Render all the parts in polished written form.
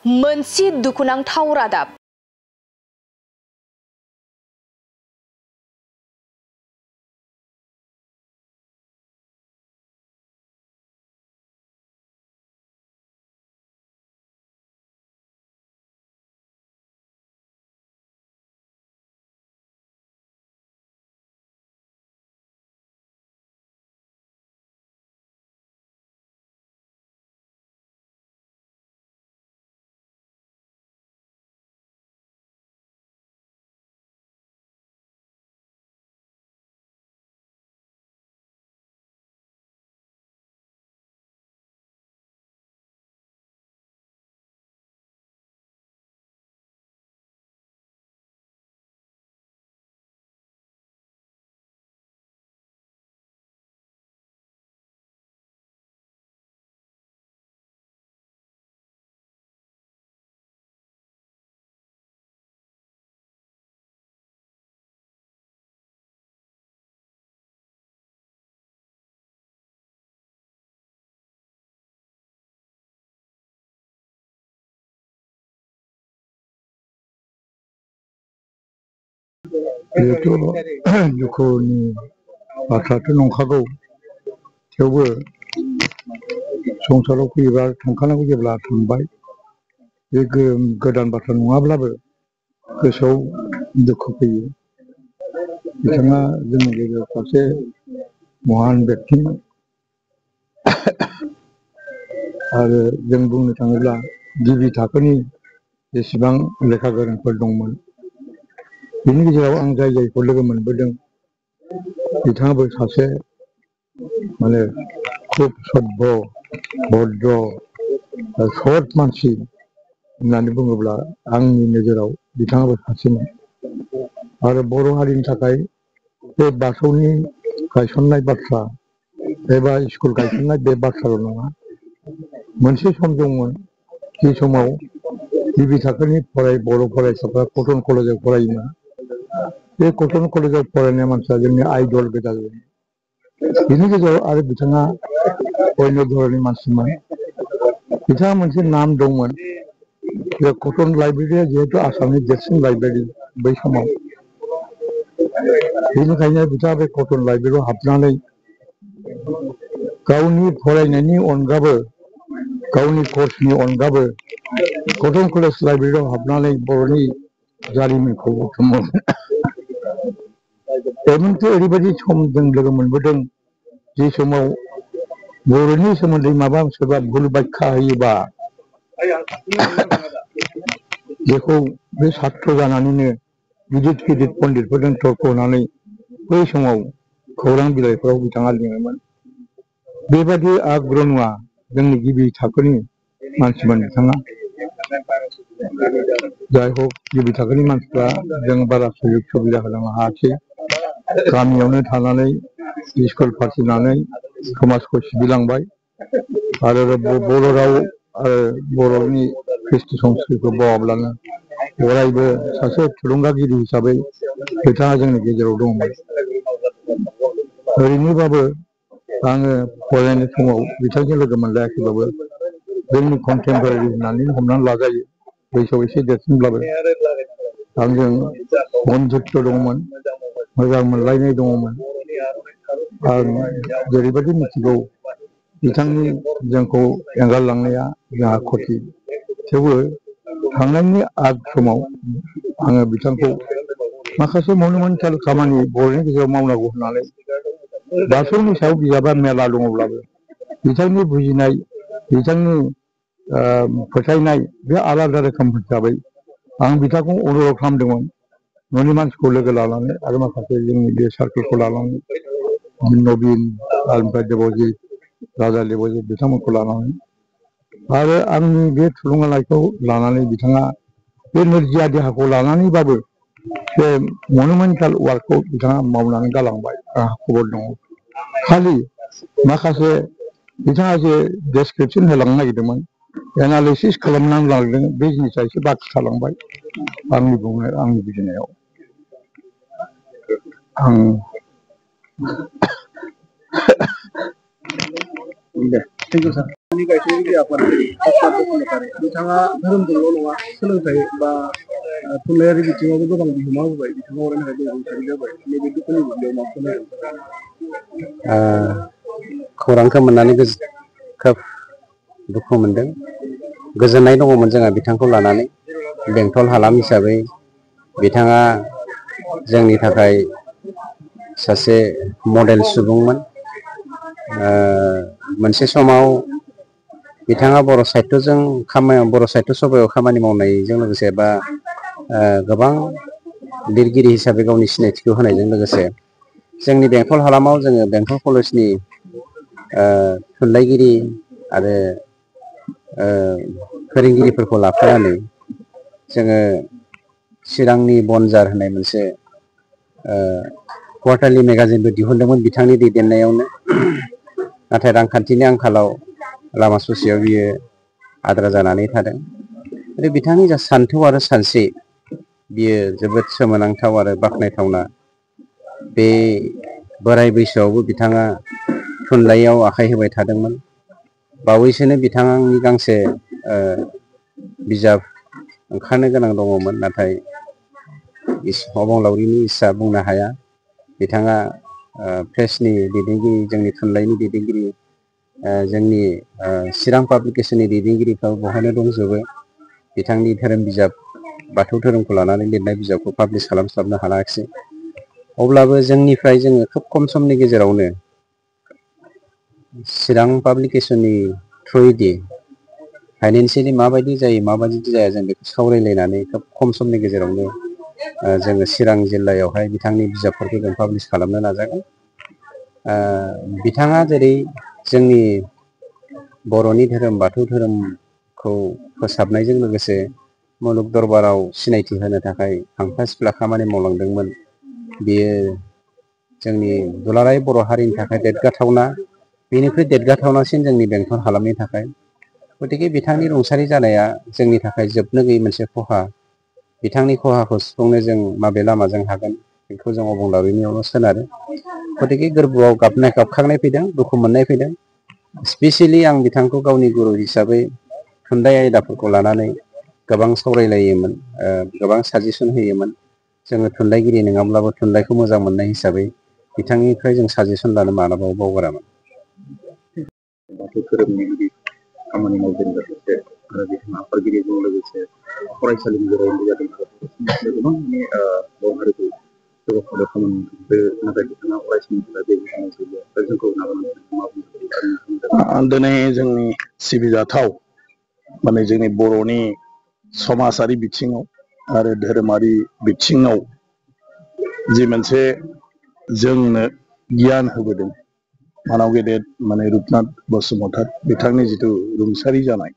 मोनसे दुखुनांथाव रादाब। बेथ' दुखुनि बाथ्राथ' नंखागौ थेवबो संसाराव फैयोबा थांखानांगौ जेब्ला थांबाय बे गोदान बाथ्रा नङाब्लाबो गोसोआव दुखु फैयो। बिथाङा जोंनि गेजेराव सासे महान व्यक्तिमोन आरो जों बुंनो थाङोब्ला गिबि थाखोनि जेसेबां लेखा गोरोंफोर दंमोन बिनि गेजेराव आं जाय जायखौ लोगो मोनबोदों बिथाङाबो सासे माने खुब सभ्य भद्र सत मानसि होननानै बुङोब्ला आंनि नोजोराव बिथाङाबो सासेमोन। आरो बर' हारिनि थाखाय बे बाथौनि गायसननाय बाथ्रा एबा स्कुल गायसननाय बे बाथ्राल' नङा, मोनसे सम दंमोन जि समाव गिबि थाखोनि बर' फरायसाफ्रा कटन कलेजाव फरायोमोन। बे कटन कलेजाव फरायनाय मानसिया जोंनि आइडल गोजा। बिनि गेजेराव आरो बिथाङा अन्य धरननि मानसिमोन। बिथाङा मोनसे नाम दंमोन बे कटन लाइब्रेरिया जिहेतु आसामनि देरसिन लाइब्रेरि बै समाव, बेनिखायनो बिथाङा बे कटन लाइब्रेरियाव हाबनानै गावनि फरायनायनि अनगाबो गावनि कर्सनि अनगाबो कटन कलेज लाइब्रेरियाव हाबनानै बर'नि जारिमिनखौ बुथुमोमोन। मोनसे ओरैबायदि सम जों लोगो मोनबोदों जे समाव बर'नि सोमोन्दै माबा सोरबा भुल बायख्या होयोबा बेखौ बे सात्र जानानैनो गिदिर गिदिर पण्डितफोरजों तर्क होनानै बै समाव खौरां बिलाइफोराव बिथाङा लिङोमोन। बेबायदि आग्रनुआ जोंनि गिबि थाखोनि मानसिमोन बिथाङा। जाय हक गिबि थाखोनि मानसिफ्रा जों बारा सुजुग सुबिदा होनो हायासै। गामियावनो थानानै स्कुल फाथिनानै समाजखौ सिबिलांबाय आरो बर' राव आरो बर'नि कृष्टि संस्कृतिखौ बावाब्लानो अरायबो सासे थुलुंगागिरि हिसाबै बिथाङा जोंनि गेजेराव दंमोन। ओरैनोबाबो आङो फरायनाय समाव बिथांजों लोगो मोनलायाखैबाबो जोंनि कन्टेम्परारि होननानै हमनानै लाजायो। बैसोआव एसे देरसिनब्लाबो आंजों बन्धुत्व दंमोन, मोजां मोनलायनाय दङमोन। आं जेरैबायदि मिथिगौ बिथांनि जोंखौ एंगारलांनाया जोंहा खथि, थेवबो थांनायनि आग समाव आङो बिथांखौ माखासे मनुमेन्टेल खामानि बर'नि गेजेराव मावनांगौ होननानै बाथौनि सायाव बिजाबा मेला दङब्लाबो बिथांनि बुजिनाय बिथांनि फोथायनाय बे आलादा रोखोम हिसाबै आं बिथांखौ अनुरद खालामदोंमोन न'नि मानसिखौ लोगो लानानै आरो माखासे जोंनि बे सार्केलखौ लानानै नबिन ओमफ्राय देबजित राजा देबजित बिथांमोनखौ लानानै आरो आंनि बे थुलुंगानायखौ लानानै बिथाङा बे नोरजिया देहाखौ लानानैबाबो बे मनुमेन्टेल वार्कखौ बिथाङा मावनानै गालांबाय। आंहा खबर दङ। खालि माखासे बिथाङा जे डेसक्रिपसन होलांनो नागिरदोंमोन, एनालिसिस खालामनानै लांदों, बे जिनिसा एसे बाखि थालांबाय आंनि बुजिनायाव। आं दे थेंक इउ सार। गायसनगिरि आफादगिरि आफाद बसुमतारी बिथाङा धोरोमजोंल' नङा सोलोंथाइ बा थुनलाइयारि बिथिङावबो गोबां बिहोमा होबाय बिथाङा अरायनि थाखाय रुंसारि जाबाय नैबे दुखुनि बुब्लियाव मा फोरमायगोन? खौरांखौ मोननानै खोब दुखु मोनदों। गोजोननाय दङमोन जोंहा बिथांखौ लानानै बेंटल हालाम हिसाबै बिथाङा जोंनि थाखाय सासे मडेल सुबुंमोन। मोनसे समाव बिथाङा बर' साहित्य सभायाव खामानि मावनायजों लोगोसे बा गोबां लिरगिरि हिसाबै गावनि सिनायथिखौ होनायजों लोगोसे जोंनि बेंटल हालामाव जोङो बेंटल कलेजनि थुनलाइगिरि आरो फोरोंगिरिफोरखौ लाफानानै जोङो चिरांनि बनजार होननाय मोनसे कुवार्टारलि मेगाजिनबो दिहुनदोंमोन बिथांनि दैदेननायावनो। नाथाय रांखान्थिनि आंखालाव लामा ससेयाव बियो आद्रा जानानै थादों। आरो बिथांनि जा सान्थौ आरो सानस्रि बियो जोबोद सोमोनांथाव आरो बाख्नायथावना। बे बोराय बैसोआवबो बिथाङा थुनलाइयाव आखाइ होबाय थादोंमोन। बावैसोनो बिथांनि गांसे बिजाब ओंखारनो गोनां दङमोन, नाथाय अबंलावरिनि इस्सा बुंनो हाया। बिथाङा प्रेसनि दैदेनगिरि, जोंनि थुनलाइनि दैदेनगिरि, जोंनि चिरां पाब्लिकेसननि दैदेनगिरिफ्रा बहायनो दंजोबो। बिथांनि धोरोम बिजाब बाथौ धोरोमखौ लानानै लिरनाय बिजाबखौ पाब्लिस खालामस्लाबनो हायाखिसै। अब्लाबो जोंनिफ्राय जोङो खोब खम समनि गेजेरावनो चिरां पाब्लिकेसननि थ्रुयैदि फाइनेन्सियेलि माबायदि जायो माबायदि जाया जों बेखौ सावरायलायनानै खोब खम समनि गेजेरावनो जोङो चिरां जिल्लायावहाय बिथांनि बिजाबफोरखौ जों पाब्लिस खालामनो नाजागोन। बिथाङा जेरै जोंनि बर'नि धोरोम बाथौ धोरोमखौ फोसाबनायजों लोगोसे मुलुग दरबाराव सिनायथि होनो थाखाय हांख्रा सिफ्ला खामानि मावलांदोंमोन, बियो जोंनि दुलाराय बर' हारिनि थाखाय देरगाथावना। बेनिख्रुइ देरगाथावनासिन जोंनि बेंटल हालामनि थाखाय। गतिके बिथांनि रुंसारि जानाया जोंनि थाखाय जोबनो गैयै मोनसे खहा। बिथांनि खहाखौ सुफुंनो जों माबे लामाजों हागोन बेखौ जों अबंलावरिनियावल' सोनारो। गतिके गोरबोआव गाबखांनाय फैदों, दुखु मोननाय फैदों। स्पेसियेलि आं बिथांखौ गावनि गुरु हिसाबै थुनलाइ आयदाफोरखौ लानानै गोबां सावरायलायोमोन, गोबां साजेसन होयोमोन। जोङो थुनलाइगिरि नङाब्लाबो थुनलाइखौ मोजां मोननाय हिसाबै बिथांनिफ्राय जों साजेसन लानो मालाबाबो बावगारामोन। बाथौ धोरोमनि गिदिर खामानि मावजेननो लोगोसे आरो बिथाङा आफादगिरिजों लोगोसे फरायसालिनि जेराव जादों गोबां बर' हारिखौ जौगाखांनाय खामानि मावदों। नाथाय बिथाङा अरायसमनि थाखाय बे बुहुमाव जोंखौ नागारनानै दिनै जोंनि सिबिजाथाव जोंनि बर'नि समाजारि बिथिङाव आरो धोरोमारि बिथिङाव जि मोनसे जोंनो गियान होबोदों मानाव गेदेर रुपनाथ बसुमतारी बिथांनि जिथु रुंसारि जानाय,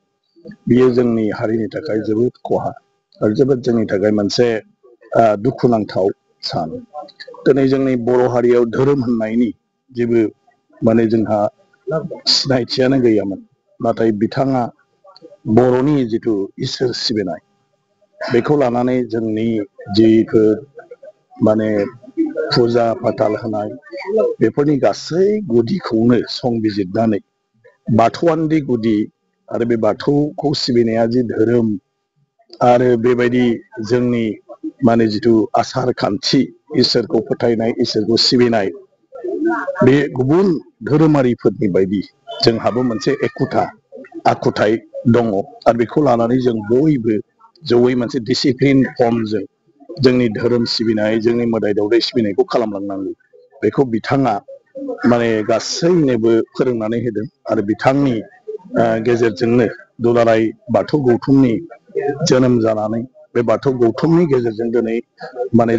बियो जोंनि हारिनि थाखाय जोबोद खहा आरो जोबोद जोंनि थाखाय मोनसे दुखुनांथाव सान। दिनै जोंनि बर' हारियाव धोरोम होननायनि जेबो जोंहा सिनायथियानो गैयामोन। नाथाय बिथाङा बर'नि जिथु इसोर सिबिनाय बेखौ लानानै जोंनि जिफोर फुजा फाथाल होनाय बेफोरनि गासै गुदिखौनो संबिजिरनानै बाथौआनोदि गुदि आरो बे बाथौखौ सिबिनाया जि धोरोम आरो बेबायदि जोंनि जिथु आसार खान्थि, इसोरखौ फोथायनाय, इसोरखौ सिबिनाय, बे गुबुन धोरोमारिफोरनि बायदि जोंहाबो मोनसे एखुथा आखुथाय दङ आरो बेखौ लानानै जों बयबो जयै मोनसे डिसिप्लिन फर्मजों जोंनि धोरोम सिबिनाय, जोंनि मोदाय दावदाय सिबिनायखौ खालामलांनांगौ। बेखौ बिथाङा गासैनोबो फोरोंनानै होदों आरो बिथांनि गेजेरजोंनो दुलाराय बाथौ गौथुमनि जोनोम जानानै बे बाथौ गौथुमनि गेजेरजों दिनै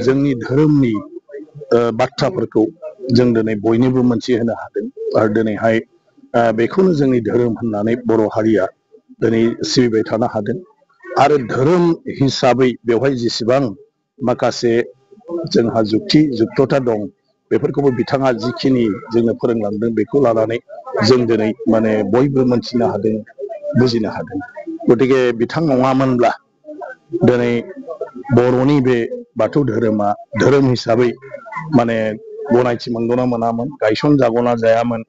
जोंनि धोरोमनि बाथ्राफोरखौ जों दिनै बयनोबो मोनथिहोनो हादों आरो दिनैहाय बेखौनो जोंनि धोरोम होननानै बर' हारिया दिनै सिबिबाय थानो हादों। आरो धोरोम हिसाबै बेवहाय जेसेबां माखासे जोंहा जुक्तता दं, बेफोरखौबो बिथाङा जिखिनि जोंनो फोरोंलांदों बेखौ लानानै जों दिनै बयबो मोनथिनो हादों, बुजिनो हादों। गतिके बिथां नङामोनब्ला दिनै बर'नि बे बाथौ धोरोमा धोरोम हिसाबै गनायथि मोनगौना मोनामोन, गायसन जागौना जायामोन,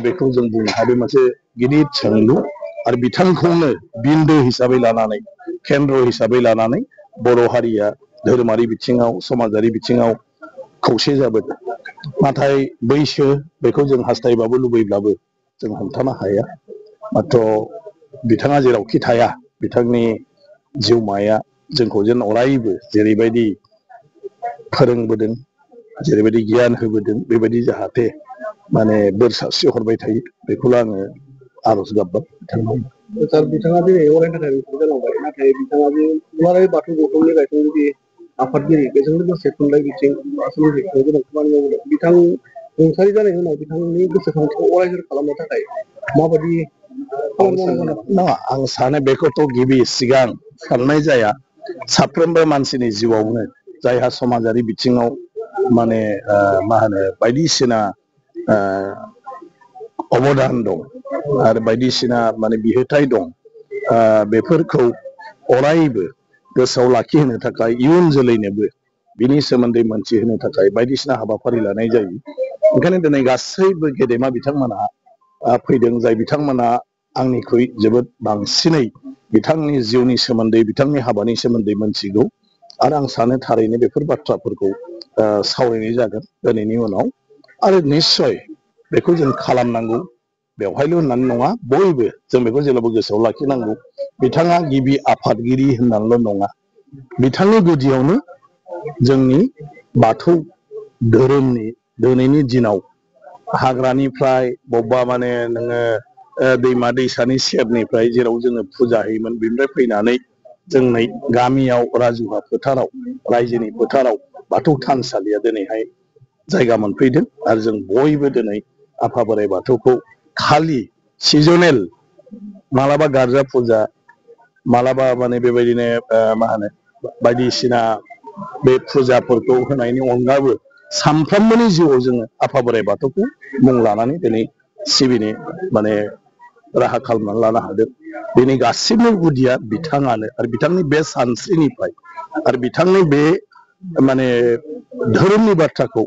बेखौ जों बुंनो हायो। मोनसे गिदिर सोंलु आरो बिथांखौनो बिन्दो हिसाबै लानानै केन्द्र हिसाबै लानानै बर' हारिया धोरोमारि बिथिङाव समाजारि बिथिङाव खौसे जाबोदों नाथाय बैसो बेखौ जों हास्थायबाबो लुबैब्लाबो जों हमथानो हाया माथ्र बिथाङा जेरावखि थाया बिथांनि जिउमाया जोंखौ जेन अरायबो जेरैबायदि फोरोंबोदों जेरैबायदि गियान होबोदों बेबायदि जाहाथे माने बोर सारस्रि हरबाय थायो बेखौल' आङो आरज गाबबाय बिथांनाव। सार बिथाङा दिनै अरायनि थाखाय बिफोर जालांबाय नाथाय बिथाङा जे दुलाराय बाथौ गौथुमनि गायसनगिरि आफादगिरि बेजों लोगोसे थुनलाइ बिथिं बा सोलोंथाइ बिथिङाव गोबां खामानि मावदों बिथां रुंसारि जानायनि उनाव बिथांनि गोसोखांथिखौ अरायजोर खालामनो थाखाय माबायदि नङा आं सानो बेखौथ' गिबि सिगां साननाय जाया साफ्रोमबो मानसिनि जिउआवनो जायहा समाजारि बिथिङाव माने मा होनो बायदिसिना अबदान दं आरो बायदिसिना माने बिहोथाय दं बेफोरखौ अरायबो गोसोआव लाखिहोनो थाखाय इयुन जोलैनोबो बिनि सोमोन्दै मोनथिहोनो थाखाय बायदिसिना हाबाफारि लानाय जायो ओंखायनो दिनै गासैबो गेदेमा बिथांमोनहा फैदों जाय बिथांमोना आंनिख्रुइ जोबोद बांसिनै बिथांनि जिउनि सोमोन्दै बिथांनि हाबानि सोमोन्दै मोनथिगौ आरो आं सानो थारैनो बेफोर बाथ्राफोरखौ सावरायनाय जागोन दिनैनि उनाव आरो निस्सय बेखौ जों खालामनांगौ बेवहायल' होननानै नङा बयबो जों बेखौ जेब्लाबो गोसोआव लाखिनांगौ बिथाङा गिबि आफादगिरि होननानैल' नङा बिथांनि गुदियावनो जोंनि बाथौ धोरोमनि दिनैनि दिनाव हाग्रानिफ्राय बबेबा माने नोङो दैमा दैसानि सेरनिफ्राय जेराव जोङो फुजा होयोमोन बेनिफ्राय फैनानै जोंनि गामियाव राजुहा फोथाराव रायजोनि फोथाराव बाथौ थानसालिया दिनैहाय जायगा मोनफैदों आरो जों बयबो दिनै आफा बोराइ बाथौखौ खालि सिजनेल मालाबा गारजा फुजा मालाबा माने बेबायदिनो मा होनो बायदिसिना बे फुजाफोरखौ होनायनि अनगाबो सानफ्रोमबोनि जिउआव जोङो आफा बोराइ बाथौखौ मुं लानानै दिनै सिबिनो माने राहा खालामनानै लानो हादों बेनि गासिबो गुदिया बिथाङानो आरो बिथांनि बे सानस्रिनिफ्राय आरो बिथांनि बे माने धोरोमनि बाथ्राखौ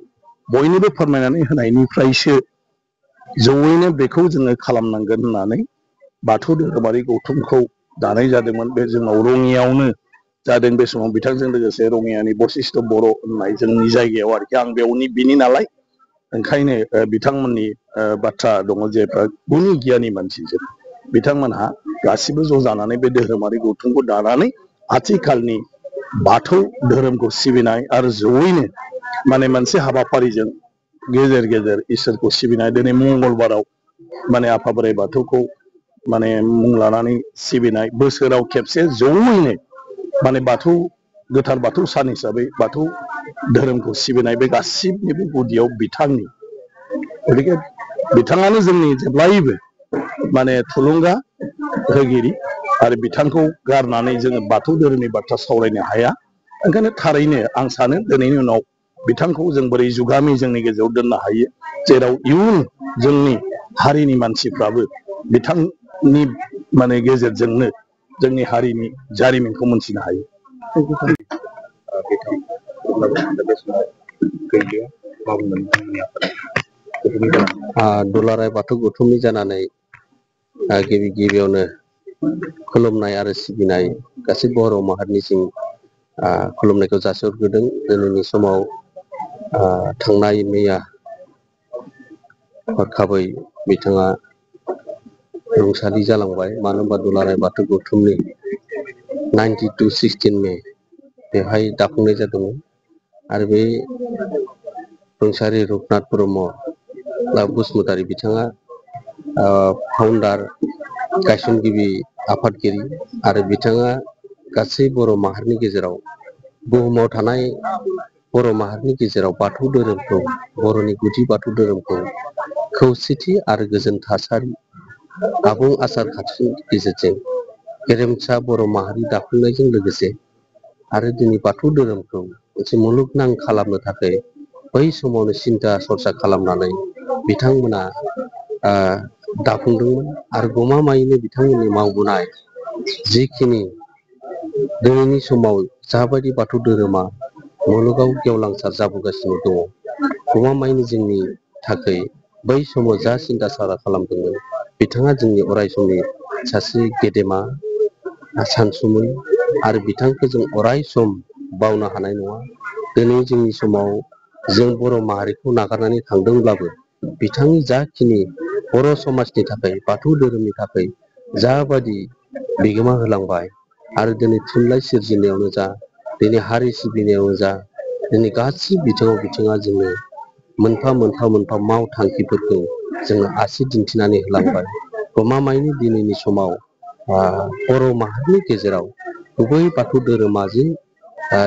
बयनोबो फोरमायनानै होनायनिफ्रायसो जयैनो बेखौ जोङो खालामनांगोन होननानै बाथौ धोरोमारि गौथुमखौ दानाय जादोंमोन बे जोंनाव रङियावनो जादों बे समाव बिथांजों लोगोसे रङियानि बशिष्ठ बर' होननाय जोंनि जायगायाव आरोखि आं बेयावनि बिनि नालाय ओंखायनो बिथांमोननि बाथ्रा दङ जे गुनि गियानि मानसिजों बिथांमोनहा गासिबो ज' जानानै बे धोरोमारि गौथुमखौ दानानै आथिखालनि बाथौ धोरोमखौ सिबिनाय आरो जयैनो माने मोनसे हाबाफारिजों गेजेर गेजेर इसोरखौ सिबिनाय दिनै मंगलबाराव माने आफा बोराइ बाथौखौ माने मुं लानानै सिबिनाय बोसोराव खेबसे जयैनो माने बाथौ गोथार बाथौ सान हिसाबै बाथौ धोरोमखौ सिबिनाय बे गासिबनिबो गुदियाव बिथांनि गतिके बिथाङानो जोंनि जेब्लायबो माने थुलुंगा होगिरि आरो बिथांखौ गारनानै जोङो बाथौ धोरोमनि बाथ्रा सावरायनो हाया ओंखायनो थारैनो आं सानो दिनैनि उनाव बिथांखौ जों बोरै जुगामि जोंनि गेजेराव दोननो हायो जेराव इयुन जोंनि हारिनि मानसिफ्राबो बिथांनि माने गेजेरजोंनो जोंनि हारिनि जारिमिनखौ मोनथिनो हायो। दुलाराय बाथौ गौथुमनि जानानै गिबि गिबियावनो खुलुमनाय आरो सिबिनाय गासै बर' माहारिनिसिम खुलुमनायखौ जासिहरग्रोदों। दिनैनि समाव थांनाय मैया हरखाबै बिथाङा रुंसारि जालांबाय मानो होनबा दुलाराय बाथौ गौथुमनि 92/16 मे बेवहाय दाफुंनाय जादोंमोन आरो बे रुंसारि रुपनाथ ब्रह्म बसुमतारी बिथाङा फाउन्डार गायसनगिरि आफादगिरि आरो बिथाङा गासै बर' माहारिनि गेजेराव बुहुमाव थानाय बर' माहारिनि गेजेराव बाथौ धोरोमखौ बर'नि गुदि बाथौ धोरोमखौ खौसेथि आरो गोजोन थासारि आबुं आसार खान्थिनि गेजेरजों गेरेमसा बर' माहारि दाफुंनायजों लोगोसे आरो दिनै बाथौ धोरोमखौ मोनसे मुलुगनां खालामनो थाखाय बै समावनो सिन्था सरसा खालामनानै बिथांमोना दाफुंदोंमोन आरो गमामायैनो बिथांमोननि मावबोनाय जिखिनि दिनैनि समाव जाबायदि बाथौ धोरोमा मुलुगाव गेवलांसार जाबोगासिनो दङ गमामायैनो जोंनि थाखाय बै समाव जा सिन्था सारा खालामदोंमोन बिथाङा जोंनि अराय समनि सासे गेदेमा सानसुमै आरो बिथांखौ जों अराय सम बावनो हानाय नङा। दिनै जोंनि समाव जों बर' माहारिखौ नागारनानै थांदोंब्लाबो बिथांनि जाखिनि बर' समाजनि थाखाय बाथौ धोरोमनि थाखाय जाबादि बिगोमा होलांबाय आरो दिनै थुनलाइ सोरजिनायावनो जा दिनै हारि सिबिनायावनो जा दिनै गासै बिथिङा जोङो मोनफा मोनफा मावथांखिफोरखौ जोङो आसि दिन्थिनानै होलांबाय। गमामायैनो दिनैनि समाव बर' माहारिनि गेजेराव गुबै बाथौ धोरोमा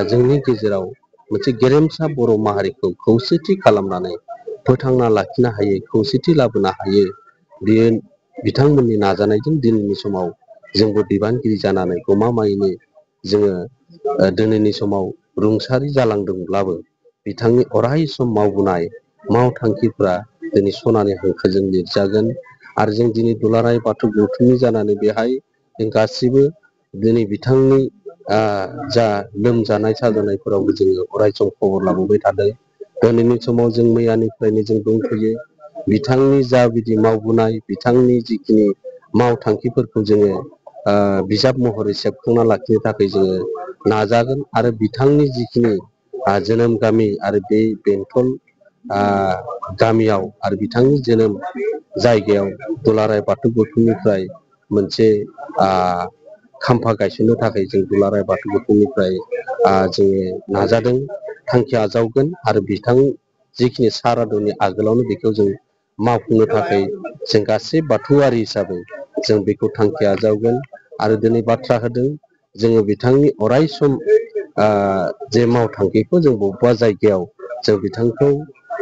जोंनि गेजेराव मोनसे गेरेमसा बर' माहारिखौ खौसेथि खालामनानै फोथांना लाखिनो हायो, खौसेथि लाबोनो हायो। बेयो बिथांमोननि नाजानायजों दिनैनि समाव जोंबो बिबानगिरि जानानै गमामायैनो जोङो दिनैनि समाव रुंसारि जालांदोंब्लाबो बिथांनि अराय सम मावबोनाय मावथांखिफ्रा दिनै सनानि हांखोजों लिरजागोन। आरो जों दिनै दुलाराय बाथौ गौथुमनि जानानै बेहाय जों गासिबो दिनै बिथांनि जा लोमजानाय साजानायफोरावबो जोङो अराय सम खबर लाबोबाय थादों। दिनैनि समाव जों मैयानिफ्रायनो जों दंथ'यो। बिथांनि जा बिदि मावबोनाय बिथांनि जिखिनि मावथांखिफोरखौ जोङो बिजाब महरै सेबखांना लाखिनो थाखाय जोङो नाजागोन। आरो बिथांनि जिखिनि जोनोम गामि आरो बे बेंटल गामियाव आरो बिथांनि जोनोम जायगायाव दुलाराय बाथौ गौथुमनिफ्राय मोनसे खाम्फा गायसननो थाखाय जों दुलाराय बाथौ गौथुमनिफ्राय जोङो नाजादों, थांखि आजावगोन। आरो बिथां जिखिनि सारादुनि आगोलावनो बेखौ जों मावफुंनो थाखाय जों गासै बाथौआरि हिसाबै जों बेखौ थांखि आजावगोन। आरो दिनै बाथ्रा होदों जोङो बिथांनि अराय सम जे मावथांखिखौ जों बबेबा जायगायाव जों बिथांखौ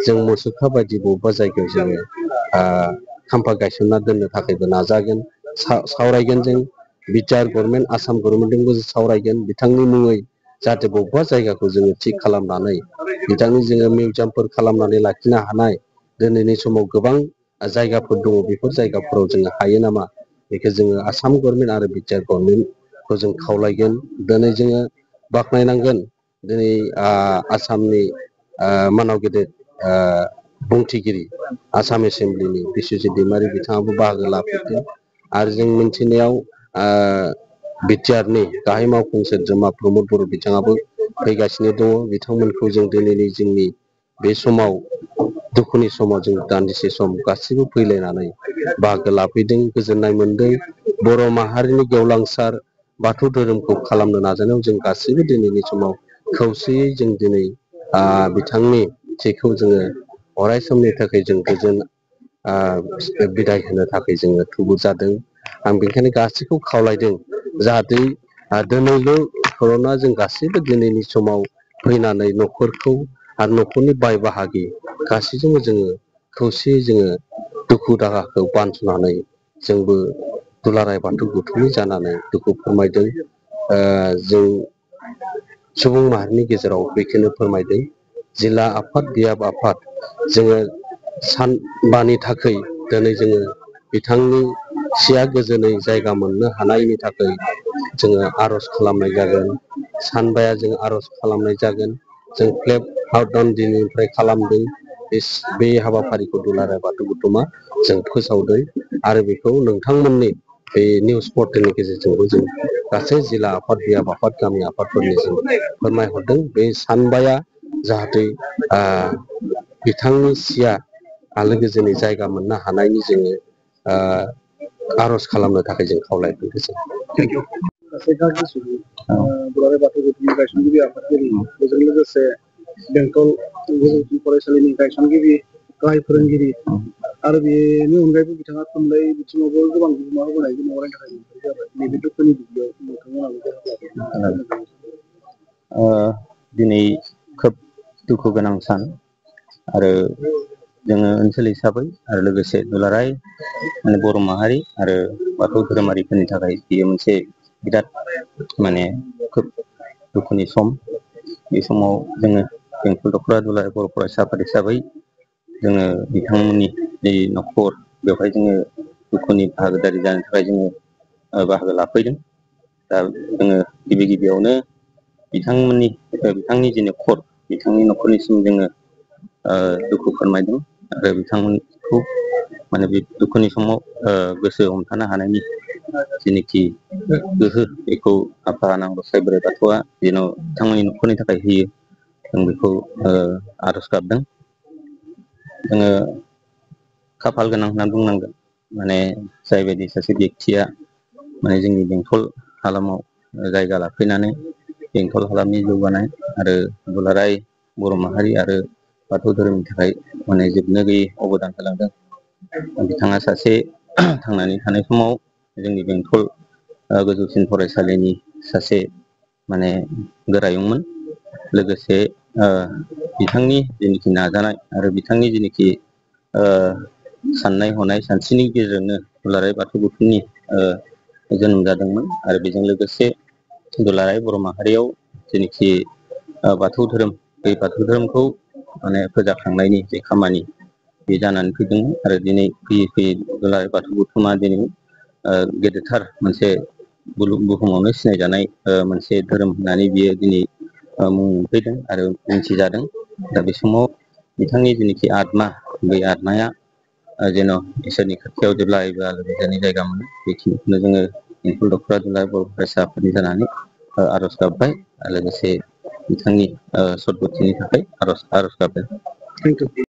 जों मुसुखा बायदि बबेबा जायगायाव जोङो खाम्फा गायसनना दोननो थाखायबो नाजागोन, सावरायगोन। जों बिटिआर गभर्नमेन्ट आसाम गभर्नमेन्टजोंबो सावरायगोन बिथांनि मुङै जाहाथे बबेबा जायगाखौ जोङो थिग खालामनानै बिथांनि जोङो मिउजियामफोर खालामनानै लाखिनो हानाय दिनैनि समाव गोबां जायगाफोर दङ। बेफोर जायगाफोराव जोङो हायो नामा बेखौ जोङो आसाम गभर्नमेन्ट आरो बिटिआर गभर्नमेन्टखौ जों खावलायगोन। दिनै जोङो बाख्नायनांगोन दिनै आसामनि मानाव गेदेर बुंथिगिरि आसाम एसेम्ब्लिनि बिस्वजित दैमारि बिथाङाबो बाहागो लाफैदों। आरो जों मिन्थिनायाव बिटिआरनि गाहाय मावफुं सोद्रोमा प्रमद बर' बिथाङाबो फैगासिनो दङ। बिथांमोनखौ जों दिनैनि जोंनि बे समाव दुखुनि समाव जों दान्दिसे सम गासैबो फैलायनानै बाहागो लाफैदों, गोजोननाय मोनदों। बर' माहारिनि गेवलांसार बाथौ धोरोमखौ खालामनो नाजानायाव जों गासैबो दिनैनि समाव खौसेयै जों दिनै बिथांनि थैखौ जोङो अराय समनि थाखाय जों गोजोन बिदाय होनो थाखाय जोङो थुबुर जादों। आं बेनिखायनो गासैखौ खावलायदों जाहाथे दिनैल' कर'ना जों गासैबो दिनैनि समाव फैनानै न'खरखौ आरो न'खरनि बाय बाहागि गासैजोंबो जोङो खौसेयै जोङो दुखु दाहाखौ बानस'नानै जोंबो दुलाराय बाथौ गौथुमनि जानानै दुखु फोरमायदों। जों सुबुं माहारिनि गेजेराव बेखौनो फोरमायदों। जिल्ला आफाद बियाब आफाद जोङो सानबानि थाखाय दिनै जोङो बिथांनि सिया गोजोनै जायगा मोननो हानायनि थाखाय जोङो आर'ज खालामनाय जागोन। सानबाया जों आर'ज खालामनाय जागोन। जों फ्लेग आउटडाउन दिनैनिफ्राय खालामदों। बे हाबाफारिखौ दुलाराय बाथौ गौथुमा जों फोसावदों। आरो बेखौ नोंथांमोननि बे निउस पर्टेलनि गेजेरजोंबो जों गासै जिल्ला आफाद बियाब आफाद गामि आफादफोरनिसिम फोरमायहरदों। बे सानबाया जाहाथे बिथांनि सिया आलो गोजोनै जायगा मोननो हानायनि जोङो आर'ज खालामनो थाखाय जों खावलायदों। दुलाराय बाथौ गौथुमनि गायसनगिरि आफादगिरि बेजों लोगोसे बेंटल फरायसालिनि गायसनगिरि गाहाय फोरोंगिरि आरो बेनि अनगायैबो बिथाङा थुनलाइ बिथिङावबो गोबां बिहोमा होबोनाय जों अरायनि थाखाय मोननाय जाबाय। नैबे दुखुनि बुब्लियाव नोंथांमोनाबो दिनै खोब दुखु गोनां सान आरो जोङो ओनसोल हिसाबै आरो लोगोसे दुलाराय बर' माहारि आरो बाथौ धोरोमारिफोरनि थाखाय बेयो मोनसे बिराद खोब दुखुनि सम। बे समाव जोङो बेंटल दख'रा दुलाराय बर' फरायसा आफाद हिसाबै जोङो बिथांमोननि जि न'खर बेवहाय जोङो दुखुनि बाहागोदारि जानो थाखाय जोङो बाहागो लाफैदों। दा जोङो गिबि गिबियावनो बिथांनि जि न'खर बिथांनि न'खरनिसिम जोङो दुखु फोरमायदों आरो बिथांमोनखौ माने बे दुखुनि समाव गोसो हमथानो हानायनि जेनोखि गोहो बेखौ आफा आनान गसाइ बोराइ बाथौआ जेन' बिथांमोननि न'खरनि थाखाय होयो जों बेखौ आर'ज गाबदों। जोङो खाफाल गोनां होनना बुंनांगोन माने जायबायदि सासे बेक्तिया माने जोंनि बेंटल हालामाव जायगा लाफैनानै बेंटल हालामनि जौगानाय आरो दुलाराय बर' माहारि आरो बाथौ धोरोमनि थाखाय माने जोबनो गैयै अबदान होलांदों। बिथाङा सासे थांनानै थानाय समाव जोंनि बेंटल गोजौसिन फरायसालिनि सासे माने गोरायुंमोन। लोगोसे बिथांनि जेनोखि नाजानाय आरो बिथांनि जेनोखि साननाय हनाय सानस्रिनि गेजेरजोंनो दुलाराय बाथौ गौथुमनि जोनोम जादोंमोन आरो बेजों लोगोसे दुलाराय बर' माहारियाव जेनोखि बाथौ धोरोम बे बाथौ धोरोमखौ माने फोजाखांनायनि जे खामानि बे जानानै फैदोंमोन आरो दिनै फैयै फैयै दुलाराय बाथौ गौथुमा दिनै गेदेरथार मोनसे बुहुमावनो सिनायजानाय मोनसे धोरोम होननानै बियो दिनै मुं मोनफैदों आरो मिन्थिजादों। दा बे समाव बिथांनि जेनोखि आत्मा बै आत्माया जेन' इसोरनि खाथियाव जेब्लायबो आलो गोजोनै जायगा मोनो बेखिनिखौनो जोङो बेंटल दख'रा दुलाराय बर' फरायसा आफादनि जानानै आर'ज गाबबाय आरो लोगोसे बिथांनि सद्गतिनि थाखाय आर'ज गाबदों। Thank you.